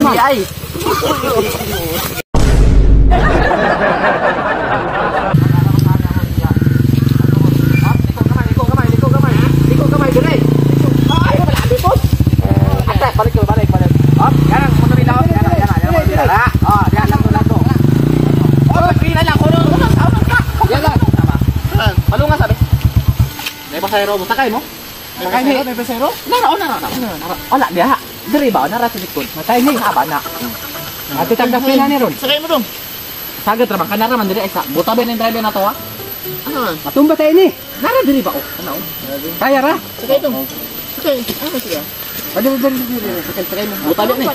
Ay. Pasahero mo, sakay mo? Sakay ni? May pasahero? Nara, oh, nara, nara. Wala, diha. Diri ba? Nara sa likod. Matay ni, haba na. Ate, tanggapin na ni ron. Sakay mo dong. Sagad ra bang? Kanara man diri, ay sa. Buta ba ng driver na to, ha? Ano man? Matumba tayo ni. Nara diri ba, oh? Ano? Kaya ra? Sakay dong. Sakay. Ano siya? Diri, diri, diri. Sakay, sakay mo. Buta ba ni?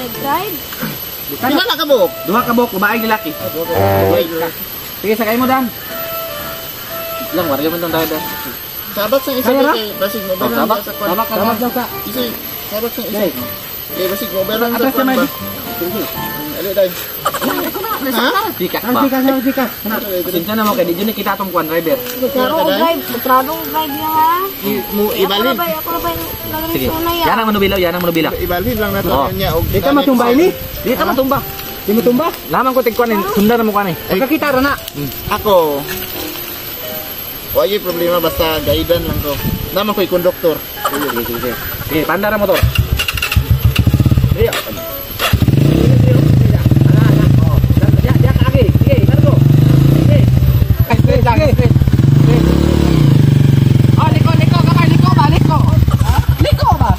Pila ka buok? Duha ka buok, babae lalaki. Sige, sakay mo dan. Lang, warga man tong driver. Sabak sa isa kay basig mo ba? Sabak, sabak daw ka. Isa, sabak sa isa. Eh basig mo ba lang sa kwan ba? Ali dai. Ha? Dika ba? Dika, dika. Pasensya na mo kay di jud kita atong kwan driver. Trado drive ya ha. Mo ibalhin. Ako ra ba Sige. Yan ang manubila, yan ang manubila. Ibalhin lang nato niya og Dito matumba ini. Dito matumba. Di matumba? Lamang ko tigkuan ni, sundan mo kuan ni. Pagkakita ra na. Ako. Wala problema basta guidan lang ko. Naman ko'y konduktor. Sige, sige, sige. Sige, pandara motor. Sige. Sige, largo. Sige. Straight lang, straight. Oh, liko, liko, kamay, liko ba, liko. Liko ba?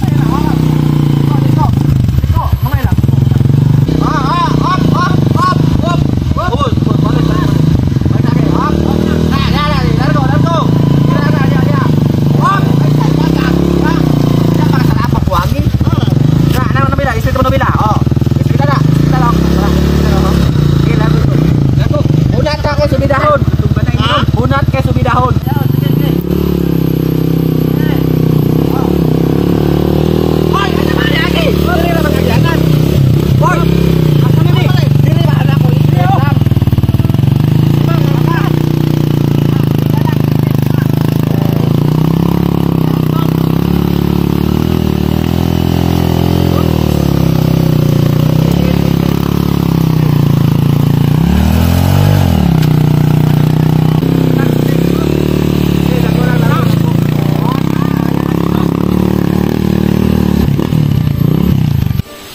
Liko, liko. Liko, kamay lang. Ah, up, up, up, up, up. Balik, balik. Unat kay subidahon. Hoy, ano ba lagi? Diri ra magagyanan. Hoy, asa ni? Diri ba ana ko?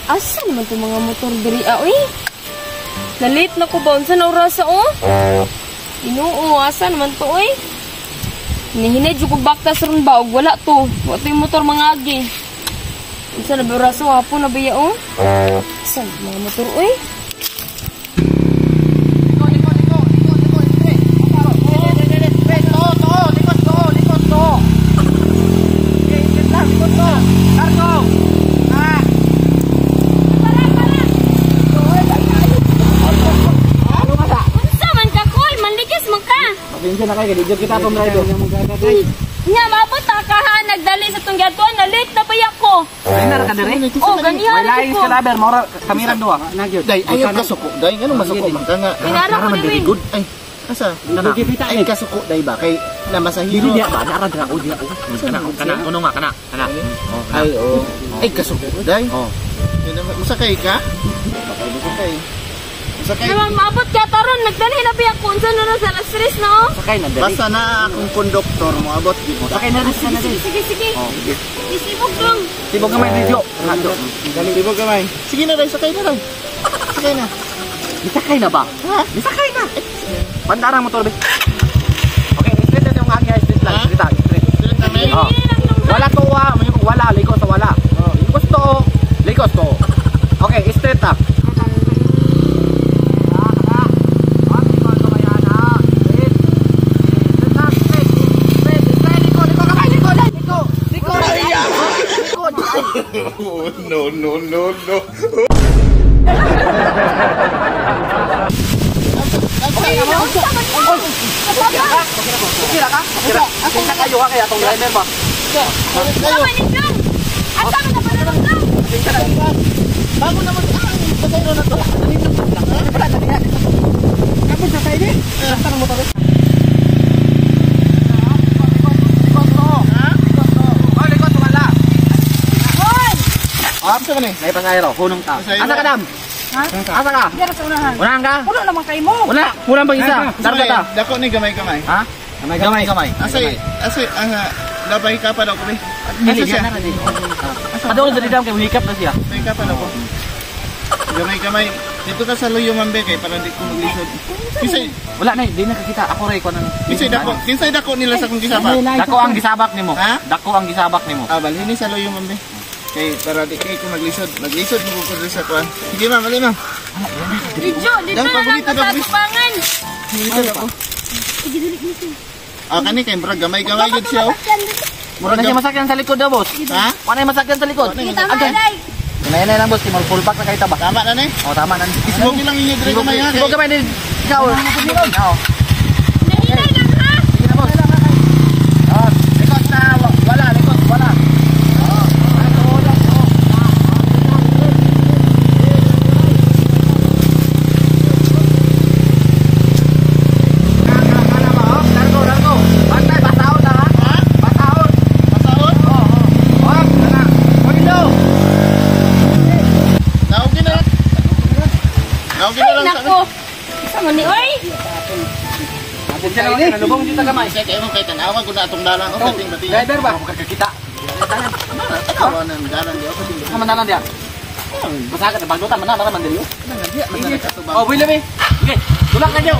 Asa naman itong mga motor diri, ah, uy? Nalit na ko ba? Unsa na orasa, oh? Inoo, asa naman to, uy? Hinihinay, jud ko baktas ron ba? Og wala to. Wala to yung motor mga agi. Unsa na ba orasa? Hapon na ba ya, oh? Asa naman mga motor, uy? Pasensya na kayo, kaya kita itong driver. Nya, maabot ta ka ha, nagdali sa itong gatuan, na-late na ba ko? Ay, nara ka dire? Oh, ganihan May laing ko. kalaber, maura, kamirang duha. Day, ayaw kasuko. Day, ganun masuko man ka nga. Inara ko Nara din. good. Ay, asa? Ay, kasuko, day ba? Kay namasahiro. Dili diya ba? Nara dira ko, diya ko. Kana, kana, kuno nga, kana, kana. Ay, oh. Ay, kasuko, day. Oh. Musakay ka? Baka musakay. Musakay. Naman, maabot ka taron, nagdali na ba ko? Unsa na na sa alas 3, no? Sakay na dali. Basta na akong konduktor, moabot gid mo. Sakay na dali. Sige, sige, sige. Isibog lang. Tibog gamay video. Tibog gamay. Sige na day, sakay na day. Sakay na. Isakay na ba? Ha? Isakay na. Pandarang motor be. Okay, straight na yung agi, straight lang, straight lang, straight. Straight na may. Oh. Wala to ah, wala liko sa wala. Likos to, likos to. Okay, straight ta. No, no, no, no. Bago naman ang pasayro na to. Kapag sa tayo eh. Tanong mo to. Asa ka ni? May pasahero, hunong ta. Pasahero. Asa ka dam? Ha? Asa ka? Dira sa unahan. Unahan ka? Puno naman kay mo. Wala, kulang pang isa. Darga ta. Dako ni gamay-gamay. Ha? Gamay gamay. Gamay. Asa asa asa labay ka pa daw ko be. Dili Asa siya? na dili. Padung diri dam kay hikap na siya. Labay ka pa daw ko. Gamay-gamay. Dito ka sa luyo mambe kay para di ko maglisod. Kinsay Wala na, di na kakita. Ako ray ko nang. kinsay dako, kinsay dako nila sa kung gisabak. Dako ang gisabak nimo. Ha? Dako ang gisabak nimo. Ah, balhin ni sa luyo mambe. Kay para di kay ko maglisod. Maglisod mo ko diri sa kuan. Sige ma'am, ali ma'am. Didyo, dito Dam, na lang paborito ka sa daw, please. atubangan. Dito ako. Ah, kani kay murag gamay-gamay gid siya. Oh. Murag Murag na siya gamay. masakyan sa likod daw, boss. Ha? Wala na masakyan sa likod. Wala na Tama, day. Hinay lang boss, kay full pack na kayo ta ba? Tama na ni. Oh, tama na ni. Isbog lang inyo diri gamay ha. Sibog gamay din. Ikaw. Oo. Nahinay lang ha. Sige na boss. Oh, likod na wala, likod wala. Oh, Largo, largo. Bantay, basaon na ha. Basaon. Pasaon? Oo, oo. Oh, na. Pagilo. Naogi na. Naogi na Ay, lang sa nako. Sa man ni oy. Nalubong dito gamay. Kasi kayo kay tanawa ko na atong dalan ko kating bati. Driver ba? Kakakita. Tanawa na ang dalan di ako kating bati. Kaman dalan dia. Basagat na bagdutan man na man dili. Diya man na katubang. Oh, William eh. Okay, tulak na niyo.